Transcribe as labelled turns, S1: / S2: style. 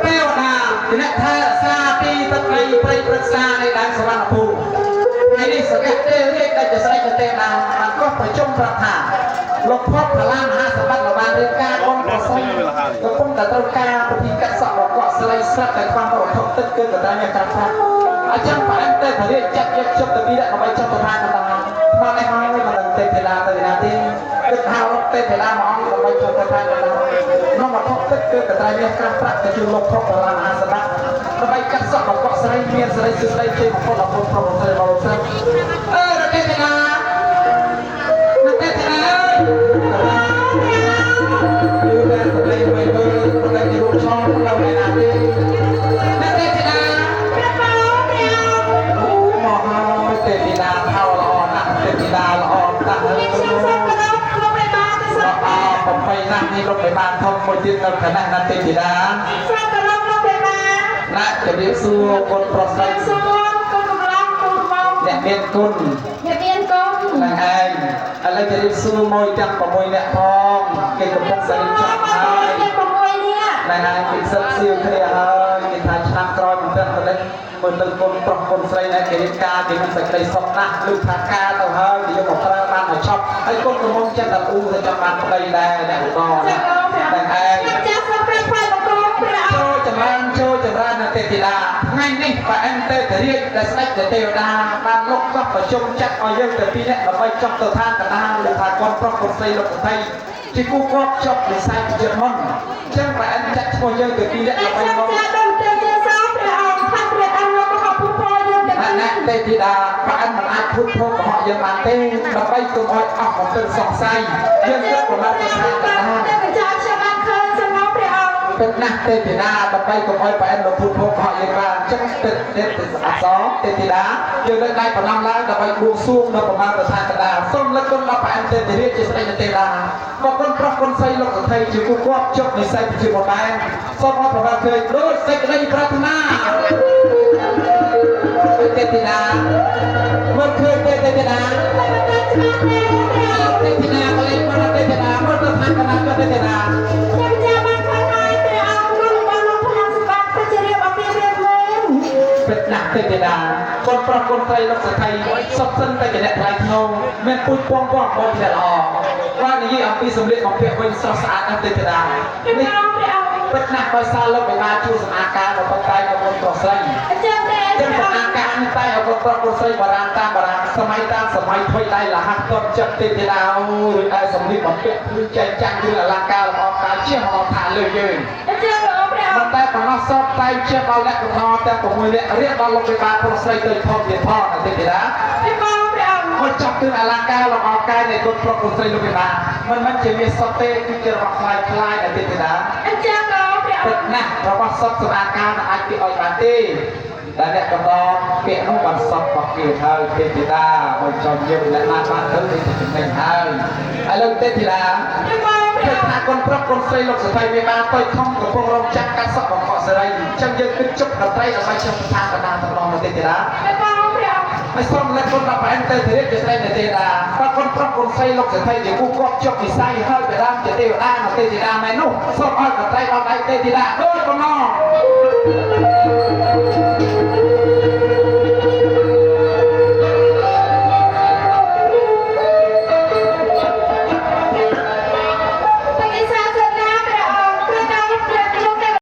S1: ទេវតាជាអ្នកថែរក្សាទីទឹកដីព្រៃព្រឹក្សានៃដែនសវណ្ណភូមិថ្ងៃនេះសកទេរាជដែលជាស្ដេចទេវតាបានកោះប្រជុំប្រាប់ថាលោកផុតផលាមហាសម្បត្តិបានរៀបការបុណ្យប្រសងកំពុងតែត្រូវការពិធីកាត់សក់របស់កក់ស្លៃស្រាប់តែខ្វះវត្ថុទឹកគឺកតាញាក្រាស់ប្រាក់អញ្ចឹងប្រអិនទេពរាជចាត់យកជប់ទៅពីដើម្បីចុះទៅឋានកណ្ដាលមកនេះហើយមិនដឹងទេពតាទៅណាទេគិតហៅទេពតាមកអង្គដើម្បីចុះទៅឋានកណ្ដាលក្នុងវត្ថុទឹកគឺកតាញាក្រាស់ប្រាក់ទៅជូនលោកផុតផលាមហាសម្បត្តិដើម្បីកាត់សក់របស់កក់ស្រីមានស្រីសួស្តីជ័យមង្គលដល់ប្រុសស្រីរបស់លោកស្រីអើរទេតាណាទេតាអើយគឺតែស្រីមួយមើលប្រតិរូបឆននៅឯណាទេណាទេតា
S2: ព្រះបងព្រះអង្គ
S1: អូមកហើយទេតាថោល្អណាស់ទេតាល្អណាស់
S2: នេះខ្ញុំសូមគោរពលោកព្រះបាទទៅសូម
S1: អប្របីណាស់នេះលោកឲ្យបានធំមួយទៀតនៅគណៈណាទេតា
S2: សូមគោរពលោកព្រះបាទ
S1: ណាជម្រាបសួរកូនប្រុសស្រី
S2: សួរកូនកំឡុងកូនកំឡុង
S1: អ្នកមានគុណ
S2: អ្នកមានគុណ
S1: នឹងឯងឥឡូវជម្រាបសួរមួយទាំង6អ្នកផងគេកំពុងតែរៀបចំហើយ
S2: ទាំង6នាក់
S1: ណែហើយគេសិតសៀវគ្នាហើយគេថាឆ្នាំក្រោយមិនដឹងទៅនេះមើលទៅកូនប្រុសកូនស្រីណែគេរៀបការគេមានសេចក្តីសុខណាស់ឬថាការទៅហើយគេយកមកប្រើបានមកឆប់ហើយកូនកំពុងចិត្តតែអ៊ូទៅចង់បានប្តីដែរអ្នកឧត្តរ
S2: ចា៎ព្រះ
S1: តែឯង
S2: ខ្ញុំចាស់សូមព្រះថ្វាយបង្គំព្រះអង្គ
S1: ចូលចម្រើនចូលចម្រើននៅទេធីតាថ្ងៃនេះប្រអិនទេពរាជដែលស្ដេចទេវតាបានលុកកោះប្រជុំចាត់ឲ្យយើងទៅពីរនាក់ដើម្បីចុះទៅឋានកណ្ដាលឬថាកូនប្រុសកូនស្រីលោកសថីជាគូគាត់ចុះវិស័យជាមុនអញ្ចឹងប្រអិនចាត់ឈ្មោះយើងទៅពីរនាក់
S2: តែ
S1: ដើម្បី
S2: ខ្ញុំ
S1: មក
S2: ចាស់ដូចទេជាសោព្រះអង្គថាព្រះអង្គលោកកុហកពុទ្ធយើងទាំង
S1: ណែណែទេធីតាប្រអិនមិនអាចភូតភោកុហកយើងបានទេដើម្បីកុំឲ្យអស់មន្ទិលសង្ស័យយើងគិតប្រមាថទៅឋានកណ្ដាល
S2: តែម្ចាស់ខ្ញុំបានឃើញសំណងព្រះអង្គ
S1: ពិតណាស់ទេធីតាដើម្បីកុំឲ្យប្រអិនលោកភូតភោកុហកយើងបានអញ្ចឹងទេទេអក្សរទេធីតាយើងលើកដៃប្រណម្យឡើងដើម្បីបួងសួងនៅប្រមាណប្រឋានកណ្ដាលសូមលើកគុណដល់ប្រអិនទេធីរាជជាស្ដេចទេតាមកគុណប្រុសគុណស្រីលោកសថីជាគូគាត់ជប់និស័យជាបបែនសូមអរប្រវត្តិឃើញដូចសេចក្តីប្រាថ្នាទេធីតាមើលឃើញទេទេធីតា
S2: តែមិនបានច្បាស់ទេព្រះអង្គ
S1: ទេធីតាក៏លេងមកទេធីតាមើលទៅឋានកណ្ដាលក៏ទេធីតា
S2: ខ្ញុំចាស់បានឃើញហើយព្រះអង្គលោករបស់លោកព្រះសម្បត្តិព្រះជារៀបអភិរៀបមែន
S1: ពិតណាស់ទេធីតាកូនប្រុសកូនស្រីលោកសថីសុទ្ធសិនតែជាអ្នកថ្លៃថ្នូរមានពូជពងពងបងជាល្អបើនិយាយអំពីសម្លៀកបំពាក់វិញស្រស់ស្អាតណាស់ទេធីតា
S2: ព្រះ
S1: នេះ
S2: អង្គព្រះអង្គ
S1: ពិតណាស់ដោយសារលោកបិតាជួសម្អាតការរបស់ប៉ុន្តែកូនប្រុសស្រី
S2: អញ្ចឹងទេ
S1: ចឹង
S2: ព្រះ
S1: សម្អា
S2: អង្គ
S1: តការនេះតែឲ្យកូនប្រុសកូនស្រីបារាណតាមបារាណសម័យតាមសម័យថ្មីដៃលះតន់ចិត្តទេធីតាអូយឯសម្លៀកបំពាក់គឺចែកចាក់គឺអលង្ការលម្អកាយជាហោថាលើយើង
S2: អញ្ចឹងលោកព្រះ
S1: មិន
S2: អង្គ
S1: តែប៉ុណ្ណោះសពតែជាដល់អ្នកកំណត់ទាំង6នាក់រៀបដល់លោកបិតាប្រុសស្រីទៅធំទៀតផងអតិថិតា
S2: ព្រះអង្គព្រះអង្គ
S1: មកចាប់គឺអលង្ការលម្អកាយនៃគុណប្រុសគុណស្រីលោកបិតាមិនមិនជាមាសសុទ្ធទេគឺជារបស់ខ្លាយខ្លាយអតិថិតា
S2: អញ្ចឹងលោកព្រះ
S1: ពិត
S2: អង្គ
S1: ណាស់របស់សុទ្ធសម្អាតការមិនអាចពីឲ្យបានទេតែអ្នកកំណត់ពាក្យនោះបានសពរបស់គេហើយទេធីតាមកចង់យើងអ្នកណាបានទៅទីចំណេញហើយឥឡូវទេធីតា
S2: ព្រះអង្គព្រះ
S1: ឃើញ
S2: អង្គ
S1: ថាកូនប្រុសកូនស្រីលោកស្ត្រីមេបានទៅធំកំពុងរងចាំកាត់សក់បង្កក់សេរីអញ្ចឹងយើងគិតជប់ដត្រីដើម្បីជប់ស្ថានបណ្ដាទាំងដល់មកទេទេតា
S2: ព្រះអង្គព្រះអង្គ
S1: ហើយសូមលើកគុណដល់ប្រែនទៅទេជាស្រីទេតាបើកូនប្រុសកូនស្រីលោកស្ត្រីជាគូគាត់ជប់វិស័យហើយបដាមជាទេវតានៅទេទេតាមែននោះសូមឲ្យដត្រីដល់ដៃទេទេតាដូចបំណង